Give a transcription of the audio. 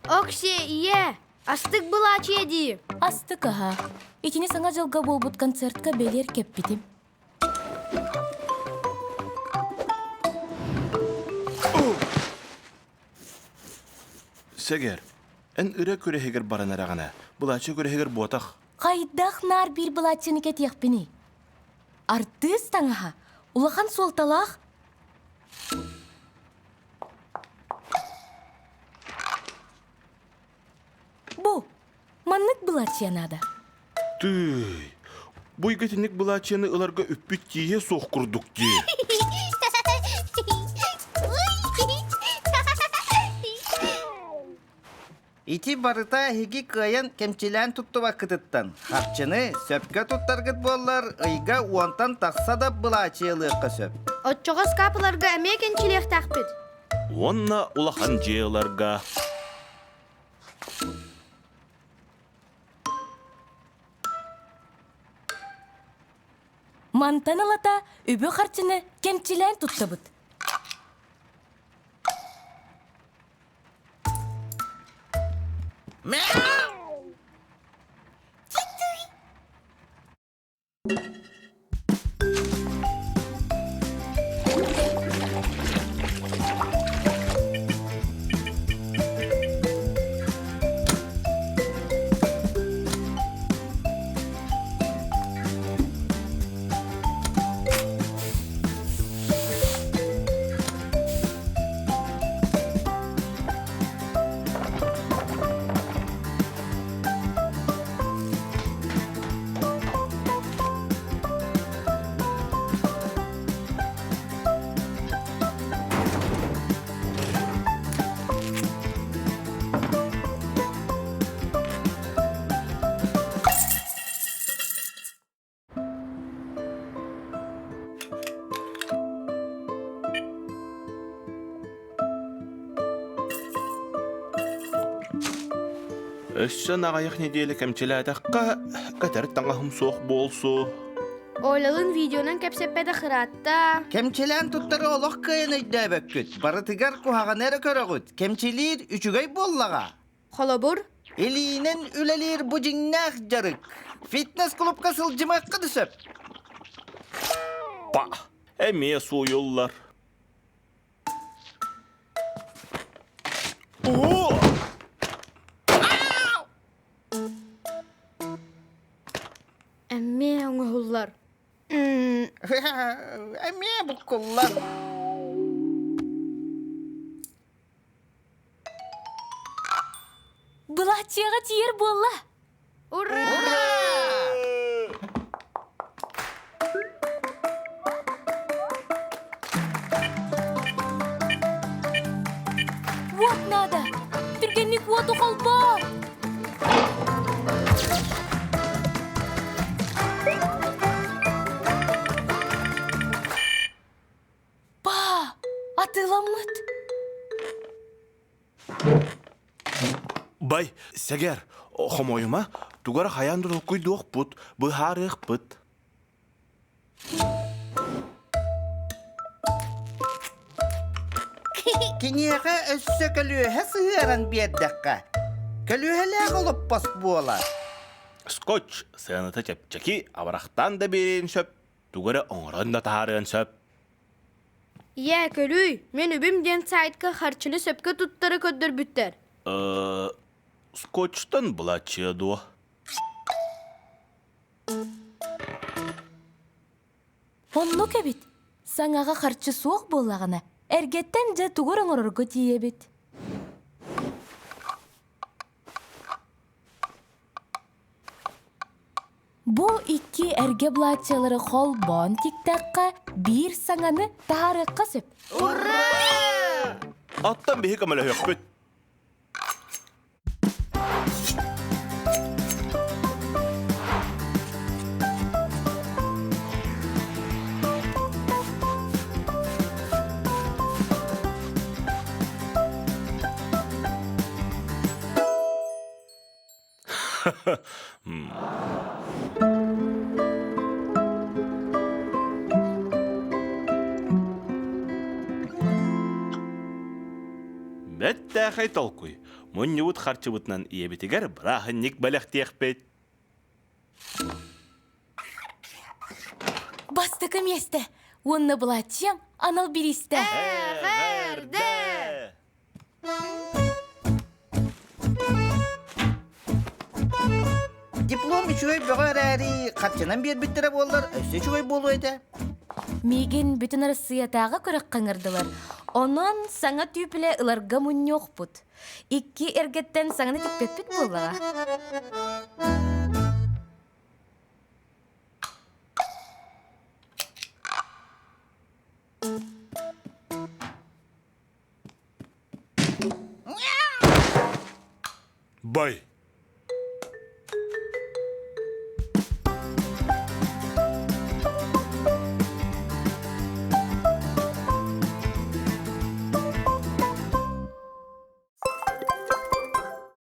Окси, ийэ, астык былаачыйа дии. Астык аһа. Итини Саҥа дьылга буолбут концертка бэлиэр кэппитим. Сэгэр, эн ырыа күрэһигэр баран эрэҕинэ, былааччы күрэһигэр буотах. Хайдах наар биир былааччыны кэтиэхпиний? Артыыс таҥаһа улахан суолталаах. Бу, маннык былааччыйа наада. Тыый, бу итинник былааччыйаны ыларга үппүт тиийэ суох курдук дии. Ити барыта эһиги кыайан кэмчилээн туттубаккытыттан, харчыны сөпкө туттаргыт буоллар, ыйга уонтан тахса да былаачыйалыахха сөп. Оччоҕо скапыларга эмиэ кэмчилиэхтээхпит. Уонна улахан дьиэлэргэ. Мантан ылата үбү-харчыны кэмчилээн туттабыт. Өссө аҕыйах нэдиэлэ кэмчилээтэххэ, кэтэр таҥаһым суох буолсу. Олялын видеонан кэпсэппэтэх ыраатта. Кэмчилээн туттары олох кыайан өйдөөбөккүт. Барытыгар куһаҕаны эрэ көрөҕүт. Кэмчилиир үчүгэй буоллаҕа. Холобур? Илиинэн үлэлиир бу дьиҥнээх дьарык. Фитнес-клубка сылдьымыахха да сөп. Па, эмиэ сууйуллар. Оо! Эмиэ оҥоһуллар. Эмиэ буккуллар. Былааччыйаҕа тиийэр буолла. Ура! Уот наада! Түргэнник уоту холбоо! Па, атыыламмыт. Бай, сэгэр, хомойума, тугара хайаан да толкуйдуохпут, быһаарыахпыт. Киниэхэ өссө көлүөһэ сыһыаран биэрдэххэ, көлүөһэлээх олоппос буолар. Скотч сыаната чэпчэки, абырахтаан да биэриэн сөп, тугу эрэ оҥорон да таһаарыан сөп. Ийээ, көрүүй, мин үбүм диэн сайтка харчыны сөпкө туттары көрдөрбүттэр. Э, скотчтан былааччыйа дуо? Оннук эбит. Саҥаҕа харчы суох буоллаҕына, эргэттэн дьэ тугу эрэ оҥорорго тиийэбит. Бу икки эргэ былааччыйалары холбоон тиктэххэ, биир саҥаны таһаарыахха сөп. Ура! Оттон биһи көмөлөһүөхпүт. Бэртээхэй толкуй. Мунньубут харчыбытынан ийэбитигэр бырааһынньык бэлэхтиэхпит. Бастакы миэстэ уонна былааччыйам анал бириистэ. Эҕэрдэ! Диплом үчүгэй бөҕө эрээри, харчынан биэрбиттэрэ буоллар, өссө үчүгэй буолуо этэ. Миигин бүтүн Арассыыйатааҕы күрэххэ ыҥырдылар. Онон саҥа түүпүлэ ыларга мунньуохпут. Икки эргэттэн саҥаны тикпэппит буоллаҕа. Бай!